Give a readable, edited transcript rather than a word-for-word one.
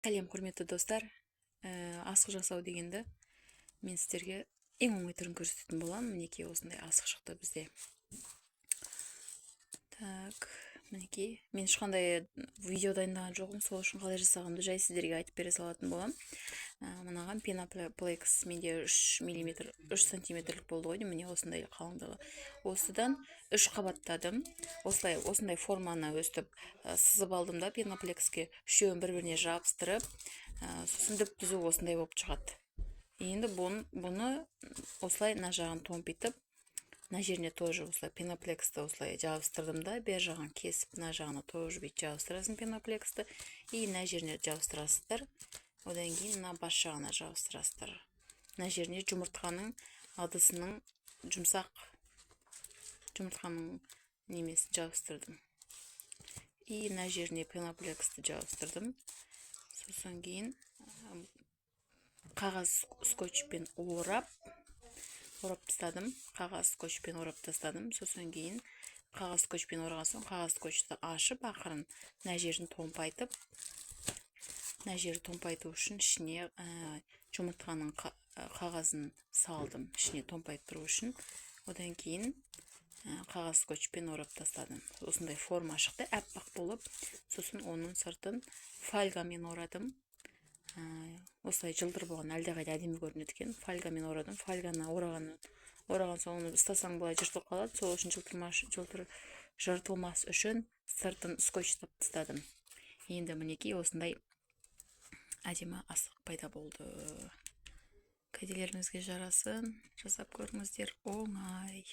Сәлем, құрметті достар! Асық жасау дегенді мен сіздерге ең оңай түрін көрсететін боламын. Мінекей, осындай асық шықты бізде. Так, мінекей, мен ешқандай видео дайындаған жоқпын, сол үшін қалай жасағанымды жай сіздерге айтып бере салатын боламын. Мынаған пеноплекс менде 3 миллиметр, 3 сантиметрлік болды ғой деймін, міне, осындай қалыңдығы. Осыдан үш қабаттадым. Осылай, осындай форманы өстіп сызып алдым да, пеноплекске үшеуін бір біріне жабыстырып, сосын түп түзу осындай болып шығады. Енді бұны осылай мына жағын томпитып, мына жеріне тоже осылай пеноплексті осылай жабыстырдым да, бер жағын кесіп, мына жағына тоже бүйтіп жабыстырасың пеноплексті и мына жеріне жабыстырасыздар. Одан кейін мына бас жағына жабыстырасыздар. Мына жеріне жұмыртқаның ыдысының, жұмсақ жұмыртқаның немесін жабыстырдым и мына жеріне пеноплексті жабыстырдым. Сосын кейін қағаз скотчпен орап тастадым. Қағаз скотчпен орап тастадым. Сосын кейін қағаз скотчпен ораған соң, қағаз скотчты ашып, ақырын мына жерін томпайтып, мына жерді томпайту үшін ішіне жұмыртқаның қағазын салдым, ішіне томпайтып тұру үшін. Одан кейін қағаз скотчпен орап тастадым. Осындай форма шықты, аппақ болып. Сосын оның сыртын фольгамен орадым. Осылай жылтыр болған әлдеқайда әдемі көрінеді екен. Фольгамен орадым. Фольганы ораған соң, оны ұстасаң, былай жыртылып қалады. Сол үшін жылтыр жыртылмас үшін сыртын скотчтап тастадым. Енді, мінекей, осындай әдемі асық пайда болды. Кәделеріңізге жарасын, жасап көріңіздер, оңай.